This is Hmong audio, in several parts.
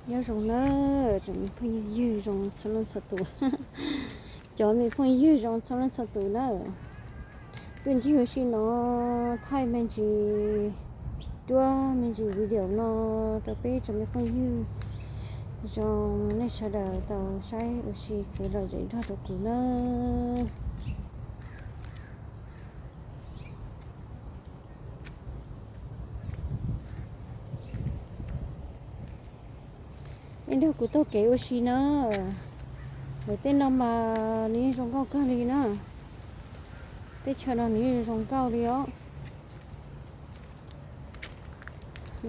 Nyob zoo na, cov me phooj ywg zoo txhua leej txhua tus. Cov me phooj ywg zoo txhua leej txhua tus na. Tuaj ncig ua si no, thaij me ntsis duab me ntsis video no rau peb cov me phooj ywg zoo nej sawv daws tau saib ua si kev lom zem nrog rau kuv nawb. Nej nrog kuv taug kev ua si na. Lawv tej no mas nws yeej zoo nkauj kawg li na. Teb chaws no nws yeej zoo nkauj li os.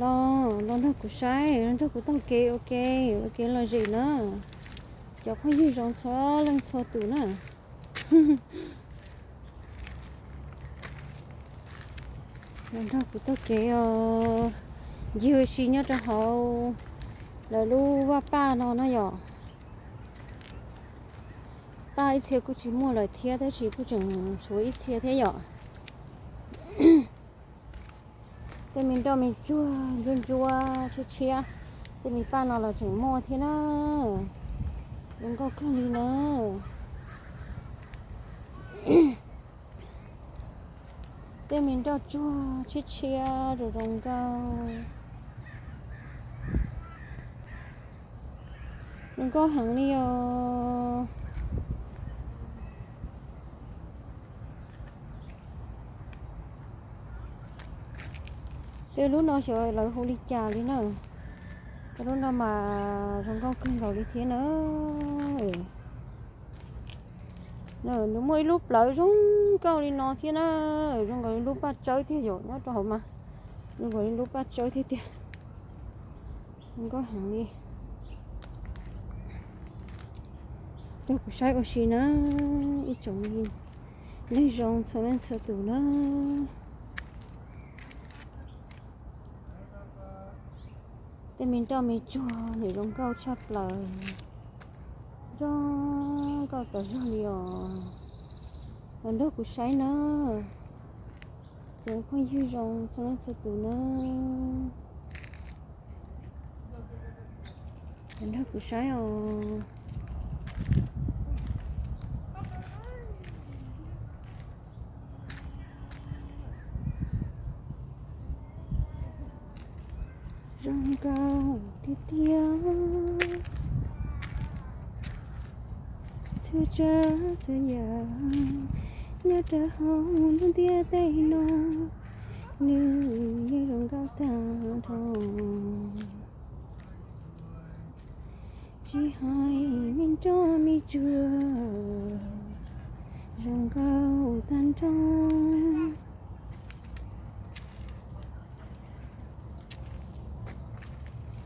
Los, los nrog kuv saib, los nrog kuv taug kev ua ke, ua kev lom zem na. Cov phooj ywg zoo txhua leej txhua tus na. Los nrog kuv taug kev os. Ncig ua si nyob rau hauv lawv lub vaj paj no no yom. Paj ib txhia kuj tsis muaj lawm thiab, tab sis kuj tseem tshuav ib txhia thiab yom. Tej me nroj me tsuag ntsuab ntsuab tshiab tshiab, tej me paj no los tseem muaj thiab na. Zoo nkauj kawg li na. Tej me nroj tsuag tshiab tshiab zoo zoo nkauj. Zoo nkauj heev li os. Tej lub no xyov lawv hu li cas li na. Tej lub no mas zoo nkauj kawg nkaus li thiab na. Nws muaj ib lub plawv zoo nkauj li no thiab na. Zoo nkaus li lub paj tsawb thiab yom, nyob rau hauv mas zoo nkaus li lub paj tsawb thiab tiag. Zoo nkauj heev li. Rau kuv saib ua si na, ib tsoom neeg zoo txhua leej txhua tus na. Tej me nroj me tsuag nws zoo nkauj tshaj plaws, zoo nkauj tas zog li os. Los nrog kuv saib na, cov phooj ywg zoo txhua leej txhua tus na. Los nrog kuv saib os. Zoo nkauj tiag tiag. Txhua tsav txhua yam nyob rau hauv lub ntiaj teb no, nws yeej zoo nkauj tag nrho. Tsis hais me nroj me tsuag, zoo nkauj tag nrho.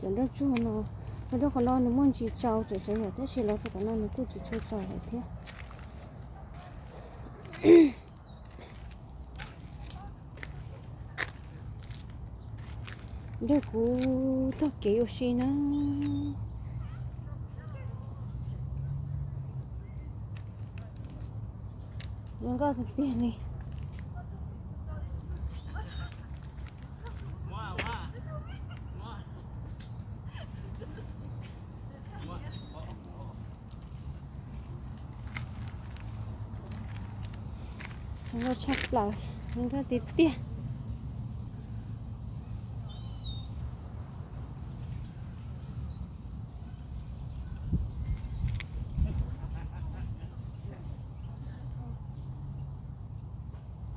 Cov nroj tsuag no, los rau qhov no nws muaj ntsis tsau tseem tseem yom, tab sis los rau qhov no nws kuj tsis tshua tsau lawm thiab. Nrog kuv taug kev ua si na. Zoo nkauj tiag tiag li. Zoo nkauj tshaj plaws, zoo nkauj tiag tiag.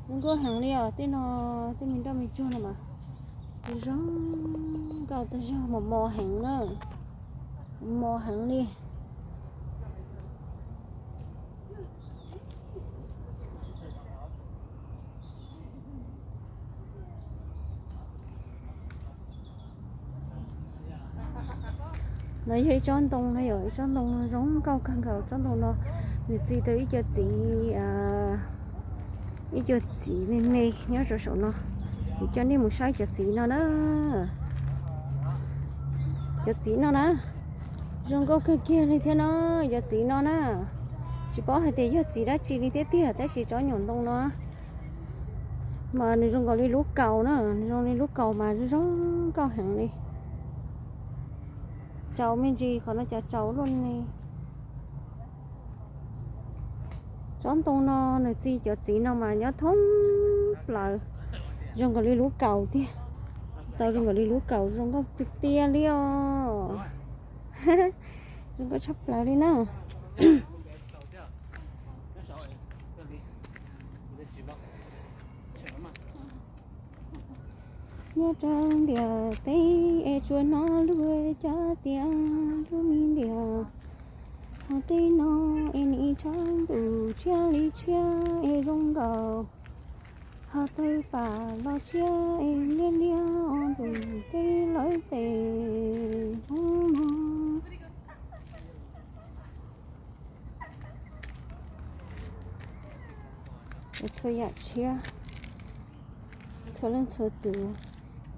Zoo nkauj heev li os, tej no, tej me nroj me tsuag no mas zoo nkauj tas zog, mos mos heev na, mos heev li. No yog ib tsob ntoo na yom, ib tsob ntoo zoo nkauj kawg nkaus. Tsob ntoo no nws txi tau ib co txiv, ib co txiv me me nyob rau saum no. Kuv coj nej mus saib cov txiv no na. Cov txiv no na, zoo nkauj kawg kiag li thiab no, cov txiv no na. Tsis paub hais tias yog txiv dab tsi li thiab tiag, tab sis tsob nyuam ntoo no mas nws zoo nkaus li lub kaus na, nws zoo li lub kaus mas zoo nkauj heev li. Tsaus me ntsis, qhov no cas tsaus luaj ne. Tsob ntoo no nws txi cov txiv no mas nyob thoob plaws, zoo nkaus li lub kaus tiag. Tau zoo nkaus li lub kaus, zoo nkauj tiag tiag li os. Zoo nkauj tshaj plaws li na. Nyob rau ntiaj teb es tsuas hnov luag cov tias lub me ntiaj teb no es nim tshav ntuj tshiab li tshiab es zoo nkaus ho tawg pam los tshiab es liab liab ua ntuj teb lawv tes zoo mog. Txhua yam tshiab, txhua leej txhua tus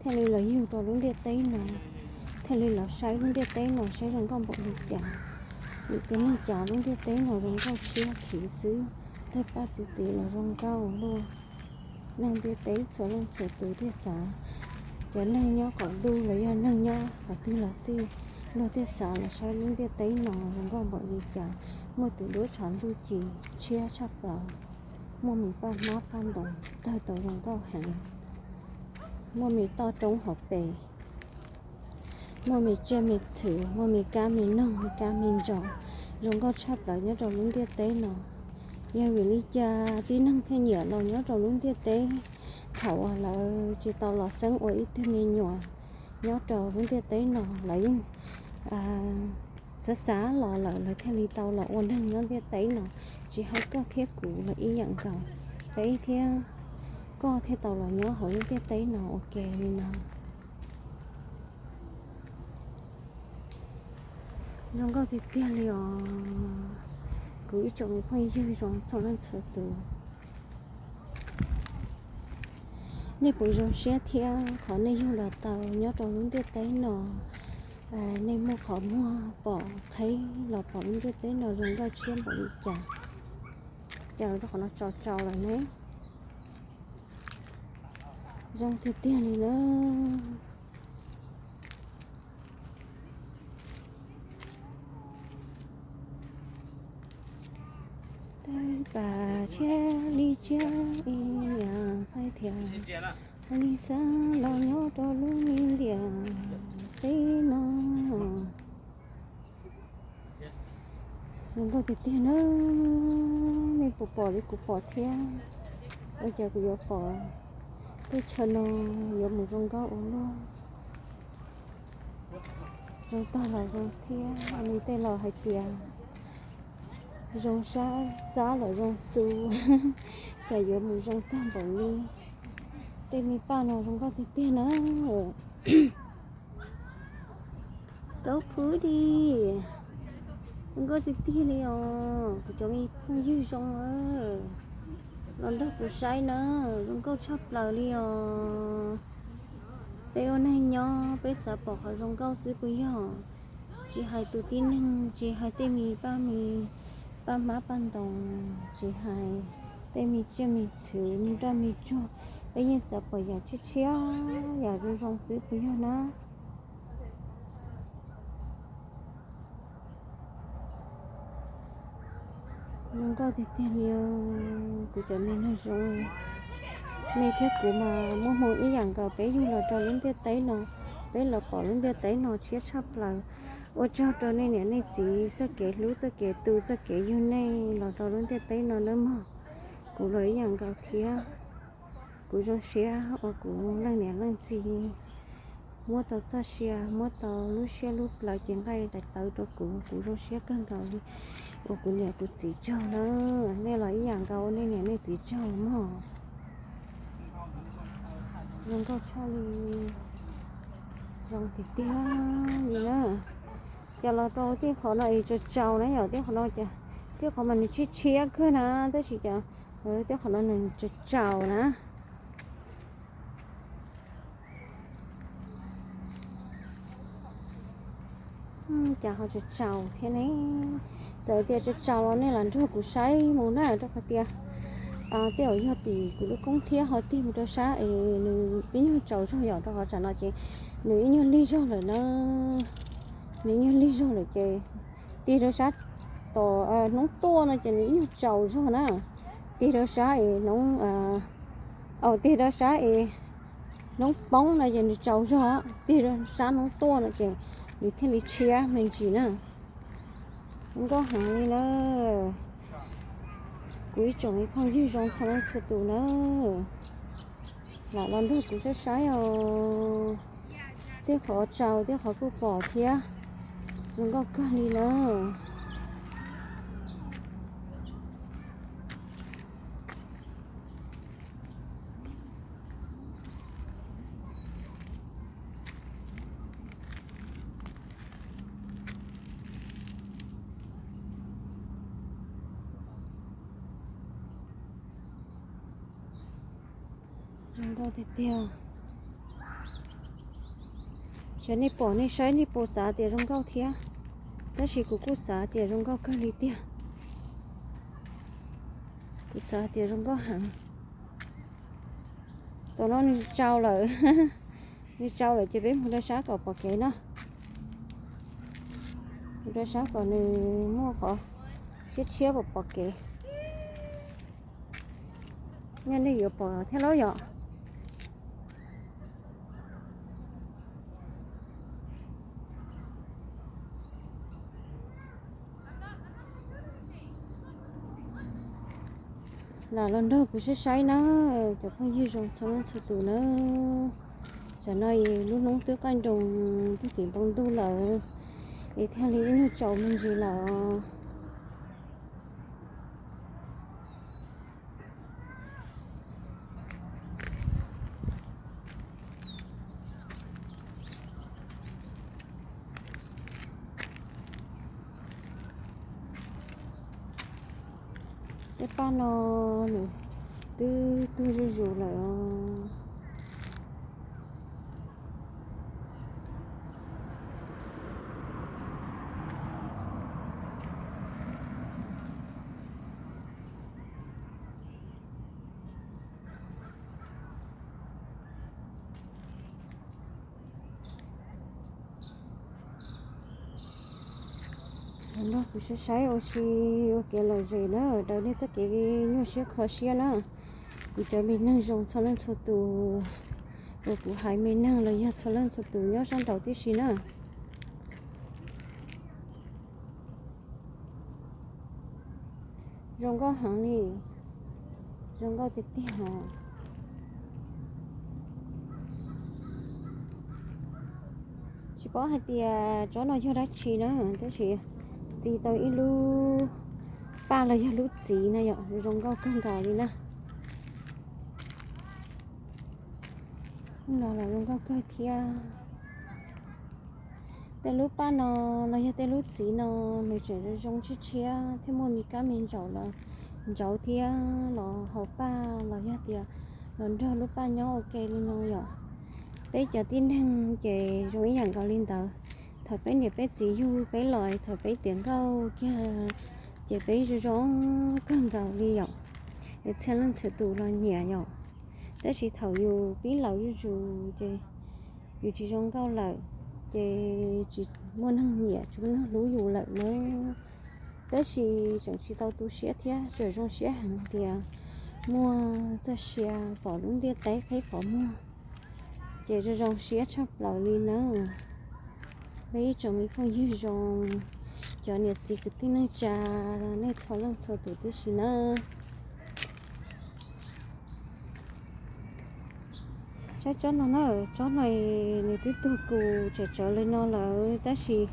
thiaj li los yug rau lub ntiaj teb no, thiaj li los saib lub ntiaj teb no saib zoo nkauj npaum li cas. Vim tias neeg cav lub ntiaj teb no zoo nkauj tshiab khiv xwb, tawg paj txi txiv los zoo nkauj luaj. Neeg ntiaj teb txhua leej txhua tus thiaj xav, cov neeg nyob qaum ntuj los yog neeg nyob qhov twg los xij, luag thiaj xav los saib lub ntiaj teb no zoo nkauj npaum li cas, muaj tus duab tshav ntuj ci tshiab tshaj plaws, muaj me paj hmab paj ntoos tawg tau zoo nkauj heev, muaj me toj roob hauv pes, muaj me tsiaj me txhu, muaj me kab me noog me kab me ntsaum zoo nkauj tshaj plaws nyob rau lub ntiaj teb no. Yog vim li cas tib neeg thiaj nyiam los nyob rau lub ntiaj teb? Thaum uas lawv tsis tau los xeeb ua ib tug me nyuam nyob rau lub ntiaj teb no, lawv yeej xav xav los lawm lawv thiaj li tau los ua neeg nyob ntiaj teb no. Tsis hais koj thiab kuv los ib yam nkaus, peb thiab koj thiaj tau los nyob hauv lub ntiaj teb no ua ke li no. Zoo nkauj tiag tiag li os, kuv ib tsoom me phooj ywg zoo txhua leej txhua tus. Nej puas zoo siab thiab qhov nej yug los tau nyob rau lub ntiaj teb no? Nej muaj qhov muag pom qheb los pom lub ntiaj teb no zoo nkauj tshiab npaum li cas? Cas los rau qhov no tsaus tsaus lawm ne. Zoo tiag tiag li na. Tawg pam tshiab li tshiab ib yam txhais thiab, li xav los nyob rau lub me ntiaj teb no. Zoo nkauj tiag tiag na. Nej puas pom li kuv pom thiab? Ua cas kuv yuav pom teb chaws no yuav mus zoo nkauj ua luaj. Zoo tag los zoo thiab, li tej laus hais tias zoo sab xab los zoo xu, cas yuav mus zoo tag npaum li. Tej me paj no zoo nkauj tiag tiag na. So pretty, zoo nkauj tiag tiag li os kuv cov me phooj ywg zoo, los nrog kuv saib na, zoo nkauj tshaj plaws li os. Peb ua neeg nyob peb xav pom qhov zoo nkauj xwb puas yog? Tsis hais tus tib neeg, tsis hais tej me paj me, paj hmab paj ntoos, tsis hais tej me tsiaj me txhu, me nroj me tsuag, peb yeej xav pom yam tshiab tshiab, yam zoo zoo xwb puas yog na? Zoo nkauj tiag tiag li, kuv cov me neeg zoo. Nej thiab kuv mas muaj hmoo ib yam nkaus, peb yug los rau lub ntiaj teb no, peb los pom lub ntiaj teb no tshiab tshaj plaws. Ua tsaug rau nej niam nej txiv txoj kev hlub txoj kev tu txoj kev yug nej los rau lub ntiaj teb no nawb mog. Kuv los ib yam nkaus thiab. Kuv zoo siab uas kuv leej niam leej txiv muab tau txoj sia, muab tau lub siab lub plawv cev nqaij daim tawv rau kuv, kuv zoo siab kawg nkaus li uas kuv niam kuv txiv tsaug na. Nej los ib yam nkaus ua nej niam nej txiv tsaug mog. Zoo nkauj tshaj li, zoo tiag tiag li na. Cas los rau tej qhov no es tsaus tsaus na yom, tej qhov no cas, tej qhov mas nws tshiab tshiab kawg na, tab sis cas tej qhov no nws tsaus tsaus na. Cas ho tsaus tsaus thiab ne? Txawm tias tsaus tsaus los nej lam nrog kuv saib mus na, rau qhov tias tej zaum yog tim kuv lub koob thiab ho tig mus rau sab es nws ib nyuag tsaus zog yom, rau qhov tsam no ces nws ib nyuag lig zog lawm na. Nws nyuag lig zog lawm ces tig rau sab tom hnub tuaj no ces nws ib nyuag tsaus zog na. Tig rau sab es hnub, au, tig rau sab es hnub poob no ces nws tsaus zog, tig rau sab hnub tuaj no ces nws thiaj li tshiab me ntsis na. Zoo nkauj heev li na. Kuv ib tsoom me phooj ywg zoo txhua leej txhua tus na, lam los nrog kuv saib saib os. Tej qhov tsaus tej qhov kuj pom thiab. Zoo nkauj kawg li na. Zoo nkauj tiag tiag. Xyov nej pom nej saib nej puas xav tias zoo nkauj thiab, tab sis kuv kuj xav tias zoo nkauj kawg li tiag. Kuv xav tias zoo nkauj heev. Tam no nws tsaus lawm, nws tsaus lawm ces peb mus rau sab kom pom kev no. Mus rau sab kom nws muaj qhov tshiab tshiab kom pom kev. Nyaj nej yuav pom thiab lauj yom. Lam los nrog kuv saib saib na, cov phooj ywg zoo txhua leej txhua tus na. Tam no es lub hnub twb qaij nroos twb tim npoo ntuj lawm, es thiaj li ib nyuag tsaus me ntsis lawm. Tej paj no nws twb tuag zuj zus lawm os. Los nrog kuv saib saib ua si ua kev lom zem na, daws nej txoj kev nyuaj siab kho siab na. Kuv cov me neeg zoo txhua leej txhua tus, uas kuv haiv me neeg los yog txhua leej txhua tus nyob sab nraud tib si na. Zoo nkauj heev li, zoo nkauj tiag tiag os. Tsis paub hais tias tsob no yog dab tsi na, tab sis txi tau ib lub paj los yog lub txiv na yom, zoo nkauj kawg nkaus li na. Hnub no los zoo nkauj kawg thiab. Tej lub paj no los yog tej lub txiv no nws tseem zoo zoo tshiab tshiab thiab muaj me kab me ntsaum los ntsauv thiab los haus paj los yog tias los nrog lub paj nyob ua ke li no yom. Peb cov tib neeg ces zoo ib yam nkaus li ntawd. Thaum peb niam peb txiv yug peb los, thaum peb tiav nkauj kiag ces peb zoo zoo kawg nkaus li yom, es txhia leej txhia tus los nyiam yom. Tab sis thaum yus pib laus zuj zus ces yus tsis zoo nkauj lawm, ces tsis muaj neeg nyiam tsis muaj neeg hlub yus lawm na. Tab sis tseem tsis tau tu siab thiab, tseem zoo siab heev tias muaj txoj sia pom lub ntiaj teb qhib qhov muag, ces zoo zoo siab tshaj plaws li na. Peb ib tsoom me phooj ywg zoo, cov niam txiv kwv tij neej tsa, nej txhua leej txhua tus tib si na. Saib tsob no na, tsob no nws twb tuag kus tsawv tsawv li no lawm tab sis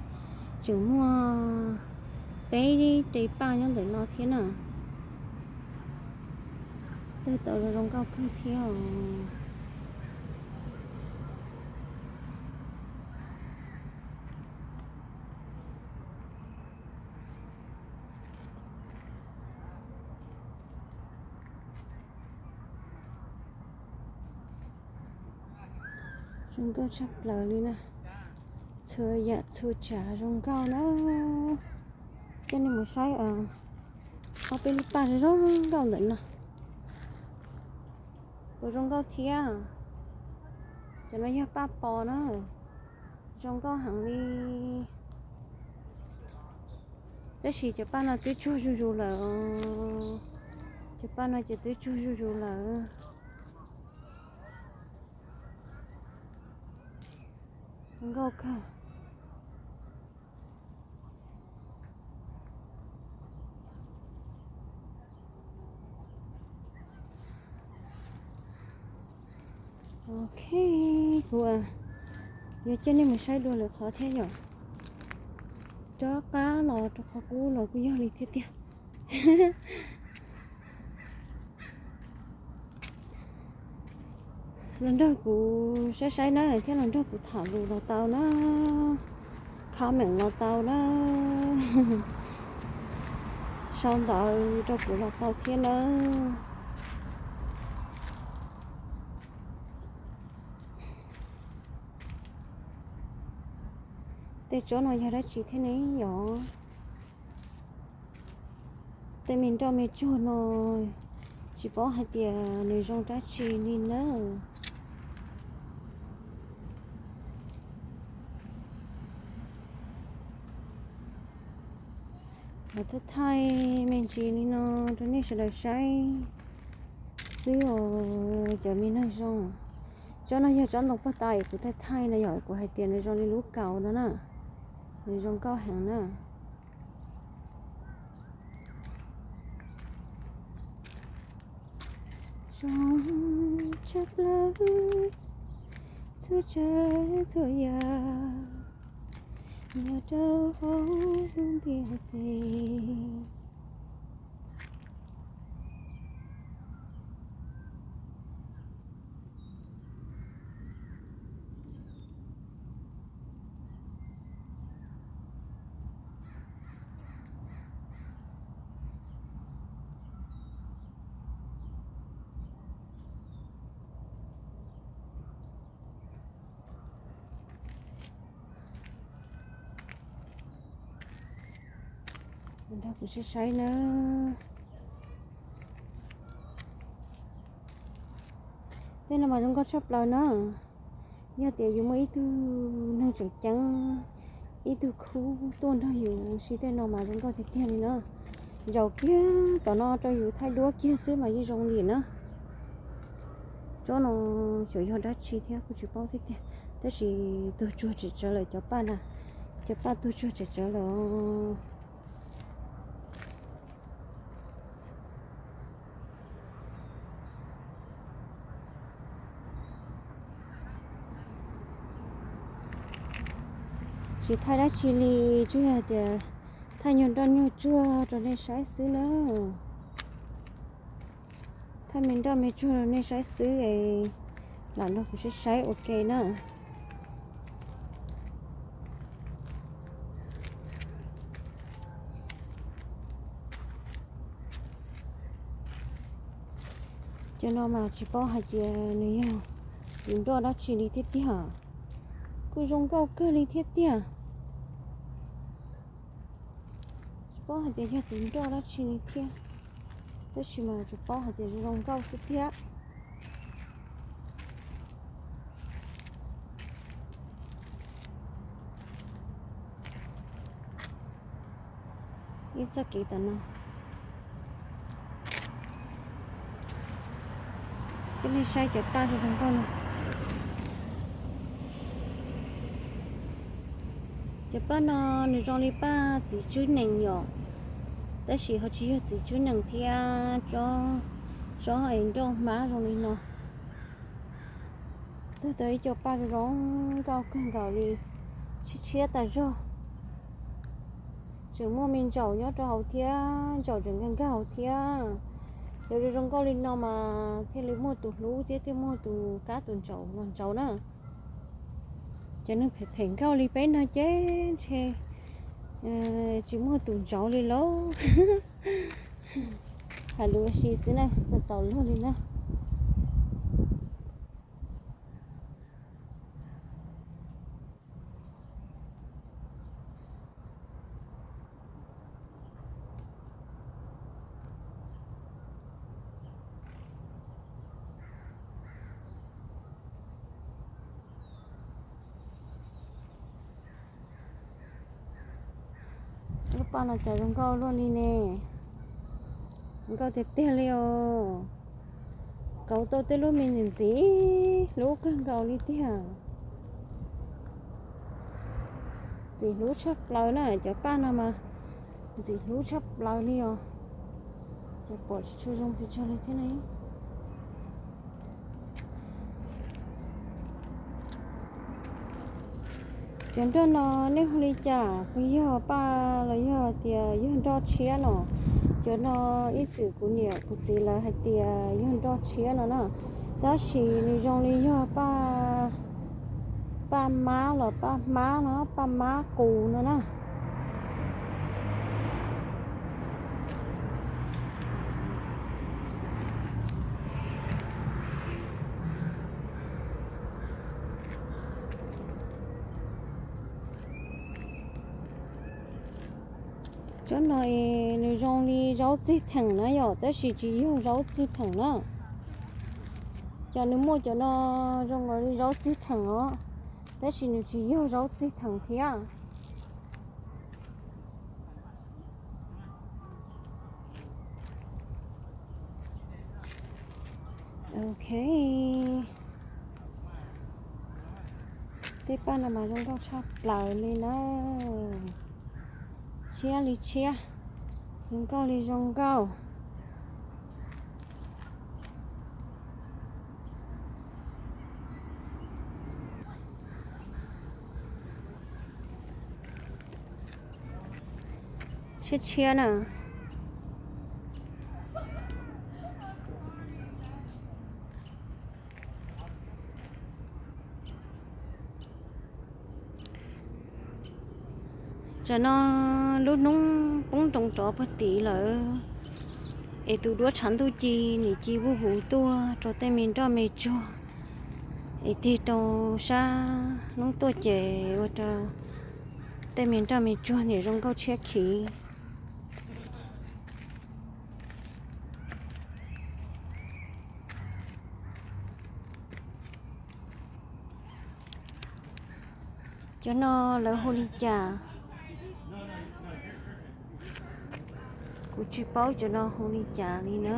tseem muaj peb re paj nyob ntawm no thiab na. Tawg tau zoo zoo nkauj kawg thiab os. Zoo nkauj tshaj plaws li na. Txhua yam txhua tsav zoo nkauj na. Coj nej mus saib ob peb lub paj zoo zoo nkauj ntawm no. Puas zoo nkauj thiab? Cov no yog paj pos na. Zoo nkauj heev li. Tab sis cov paj no twb tsuag zuj zus lawm. Cov paj no ces twb tsuag zuj zus lawm. Nkauj kawg. Ok, kuv yuav coj nej mus saib dua lwm qhov thiab yom. Rov qab los rau qhov qub los kuj yog li thiab tiag. Los nrog kuv saib saib na thiab los nrog kuv tham lus los tau na, comment los tau na, sau ntawv rau kuv los tau thiab na. Tej tsob no yog dab tsi thiab ne yom? Tej me nroj me tsuag no tsis paub hais tias nws zoo dab tsi li nawb. Los thaij thaij me ntsis li no rau nej sawv daws saib xwb os cov me neeg zoo. Tsob no yog tsob ntoo pog tas kuv thaij thaij no yom, kuv hais tias nws zoo li lub kaus no na, nws zoo nkauj heev na. Zoo tshaj plaws txhua tsav txhua yam nyob rau hauv lub ntiaj teb. Nrog kuv saib saib na. Tej no mas zoo nkauj tshaj plaws na. Yog tias yus muaj ib tug neeg tseem ceeb, ib tug khub tuaj nrog yus ua si tej no mas zoo nkauj tiag tiag li na. Ntsaum kiag tom no rau yus thaij duab kiag xwb mas yeej zoo li na. Tsob no xyov yog dab tsi thiab kuj tsis paub thiab tiag, tab sis tuag tsuag tsem tsawv lawm cov paj na, cov paj tuag tsuag tsem tsawv lawm. Tsis thaij dab tsi li, tsuas yog tias thaij nyuag nroj nyuag tsuag rau nej saib xwb na. Thaij me nroj me tsuag rau nej saib xwb es lam nrog kuv saib saib ua ke na. Cov no mas tsis paub hais tias nws yog tus nroj dab tsi li thiab tiag. Kuj zoo nkauj kawg li thiab tiag. Tsis paub hais tias yog tus nroj dab tsi li thiab, tab sis mas tsuas paub hais tias zoo nkauj xwb thiab. Ib txoj kev tom no, coj nej saib cov paj zoo zoo nkauj no. Cov paj no nws zoo li paj txiv tswb nees yom, tab sis ho tsis yog txiv tswb nees thiab. Tsob, tsob es nroj hmab zoo li no. Tag tau ib co paj zoo zoo nkauj kawg nkaus li, tshiab tshiab tas zog. Tseem muaj me ntsaum nyob rau hauv thiab, ntsaum tseem nkag nkag hauv thiab. Cov zoo zoo nkauj li no mas thiaj li muaj tus hlub thiab thiaj muaj tus kab tus ntsaum los ntsaum na. Cov neeg phem phem nkauj li peb no ces ntshe tsis muaj tus ntsaum li lauj. Hais lus ua si xwb na, txaus luag li na. Lub Paj no cas zoo nkauj luaj li ne. Nkauj tiag tiag li os. Kauv tau tej lub me ntxim ntxim hlub kawg nkaus li tiag. Ntxim hlub tshaj plaws na, cov paj no mas ntxim hlub tshaj plaws li os. Cov pom tsis tshua zoo pes tsawg li thiab ne. Cov nroj no nej hu li cas, puas yog paj los yog tias yog nroj tshiab no? Cov no ib txwm kuv niam kuv txiv lawv hais tias yog nroj tshiab no na, tab sis nws zoo li yog paj, paj mab los paj hmab no, paj mab qus no na. Cov no es nws zoo li zaub txij theem na yom, tab sis tsis yog zaub txij theem na. Cov nws muaj cov no zoo nkaus li zaub txij theem os, tab sis nws tsis yog zaub txij theem thiab. Ok, tej paj no mas zoo nkauj tshaj plaws li na. Tshiab li tshiab, zoo nkauj li zoo nkauj. Tshiab tshiab na. Tam no lub hnub poob nroo rov puag tid lawm, es tus duab tshav ntuj ci nim ci vuj vus tuaj rau tej me nroj me tsuag, es tig rau sab hnub tuaj ces ua rau tej me nroj me tsuag nim zoo nkauj tshiab khiv. Cov no lawv hu li cas? Kuv tsis paub cov no hu li cas li na.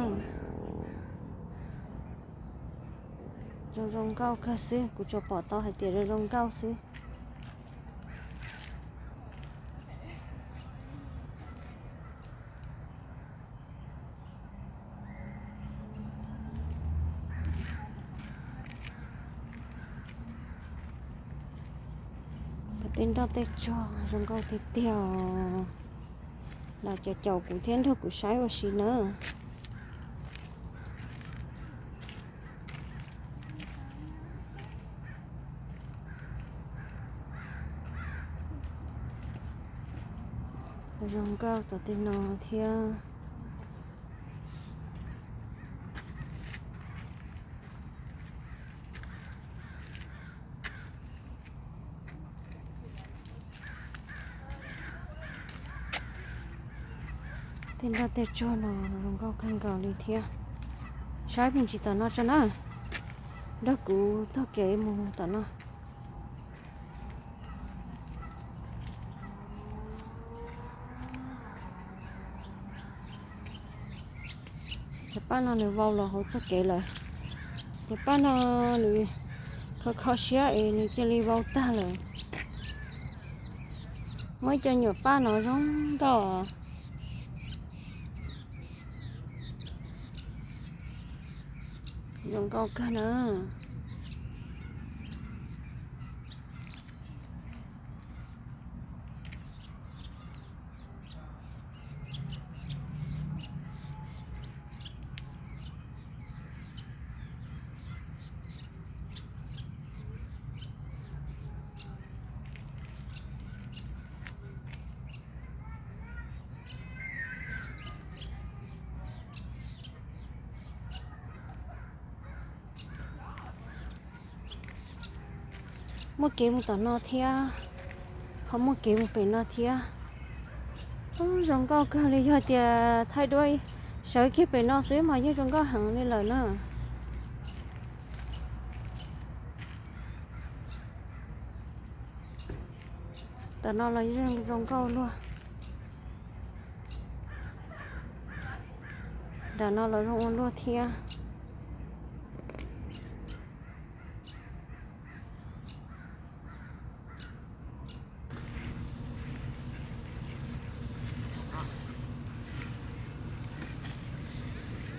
Zoo zoo nkauj kawg xwb, kuv tsuas pom tau hais tias zoo zoo nkauj xwb. Tej nroj tej tsuag zoo nkauj tiag tiag os. Los caum caum kuv thiab nrog kuv saib ua si na. Zoo nkauj tom tej no thiab. Tej nroj tej tsuag no zoo nkauj kawg nkaus li thiab. Saib me ntsis tom no tso na, nrog kuv taug kev mus tom no. Cov paj no nws vau los hauv txoj kev lawm. Cov paj no nws kho kho siab es nws cia li vau tag lawm. Muaj ib co nyuam paj no zoo nkauj. Zoo nkauj kawg na. Muaj kev mus tom no thiab, ho muaj kev mus pem no thiab. Ub, zoo nkauj kawg li, yog tias thaij duab sawv kiag pem no xwb mas yeej zoo nkauj heev li lawm na. Tom no los yeej zoo nkauj luaj. Tam no los zoo ua luaj thiab.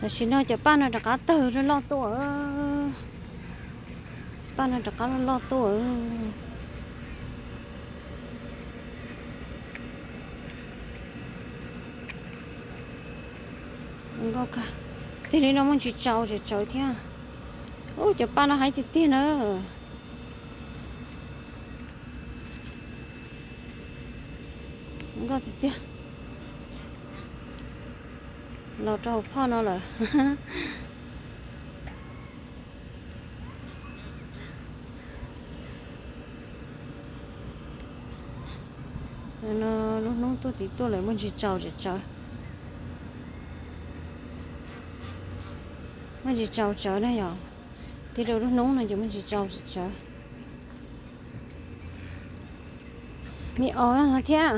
Tam sim no cov paj no rov qab tawg loj loj tuaj. Paj no rov qab loj loj tuaj. Nkauj kawg. Tiag li no muaj ntsis tsaus tsawv thiab. Ub, cov paj no haib tiag tiag na. Nkauj tiag tiag. Los rau hauv phoj no lawm. No lub hnub tuaj tid tuaj lawm muaj ntsis tsaus tsawv. Muaj ntsis tsaus tsawv na yom. Tib rau lub hnub no ces muaj ntsis tsaus tsawv. Me os no thiab.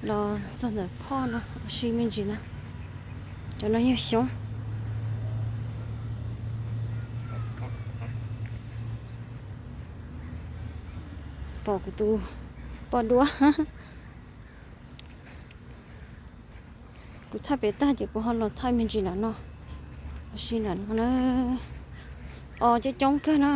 Los txog ntawm phoj no ua si me ntsis na. Cov no yog xyoob. Pom kuv tus poj duab. Kuv thaij pem tag ces kuv ho los thaij me ntsis nram no. Ua si nram no na. Os coob coob kawg na.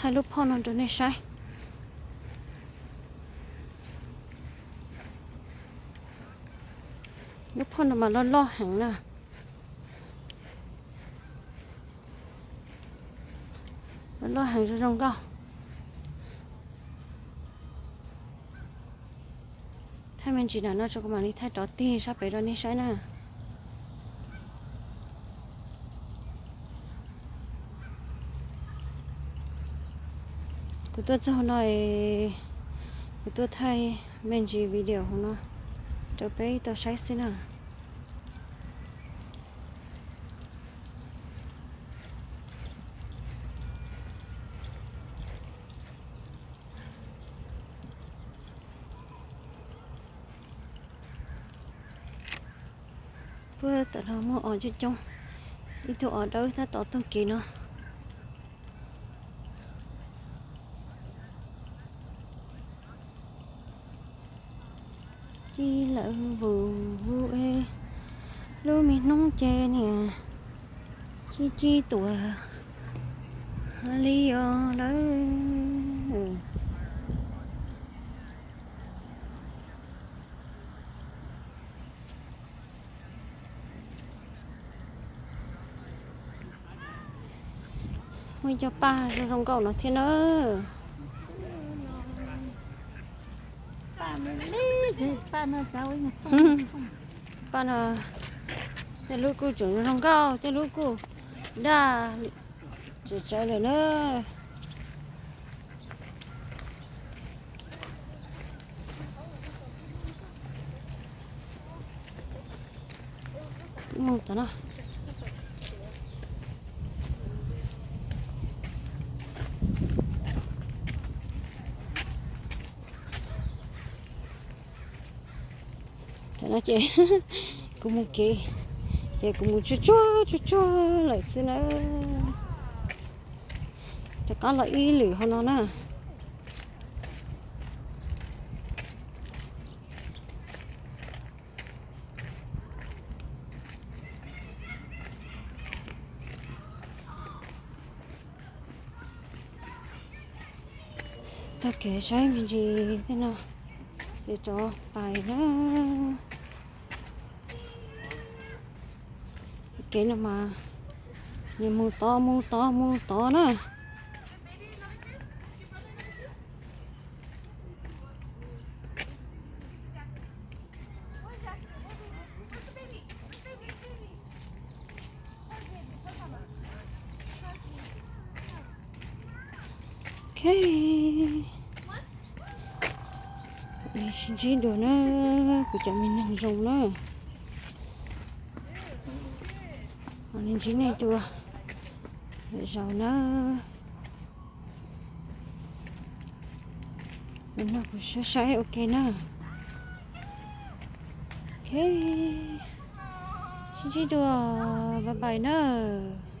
Thaij lub phoj no rau nej saib. Lub phoj no mas loj loj heev na. Loj loj heev zoo zoo nkauj. Thaij me ntsis nram no tso kuv mam li thaij rov tig sab pem rau nej saib na. Kuv tuaj txog hauv no, kuv tuaj thaij me ntsis video hauv no rau peb tau saib xwb na. Puag tam no muaj os coob coob, ib tug os dawb tab tom taug kev no. Ci lawv vus vus es lub me hnub ces niam ci ci tuaj li os lawm. Muaj ib co paj zoo zoo nkauj no thiab na. Paj no tej lub kuj tseem zoo nkauj, tej lub kuj daj tsawv tsawv lawm na. Tam no ces kuv mus kev, ces kuv mus tsuag tsuag tsuag tsuag lawm xwb na. Rov qab los ib lwm hauv no na. Taug kev saib me ntsis tej no, ces rov pais na. Kev no mas nws mus tod mus tod mus tod na. Ok, sib ntsib dua na, kuv cov me neeg zoo na. Ntsib nej dua lwm zaus nawb. Ua no kuv saib saib ua ke na. Ok, sib ntsib dua, bye bye nawb.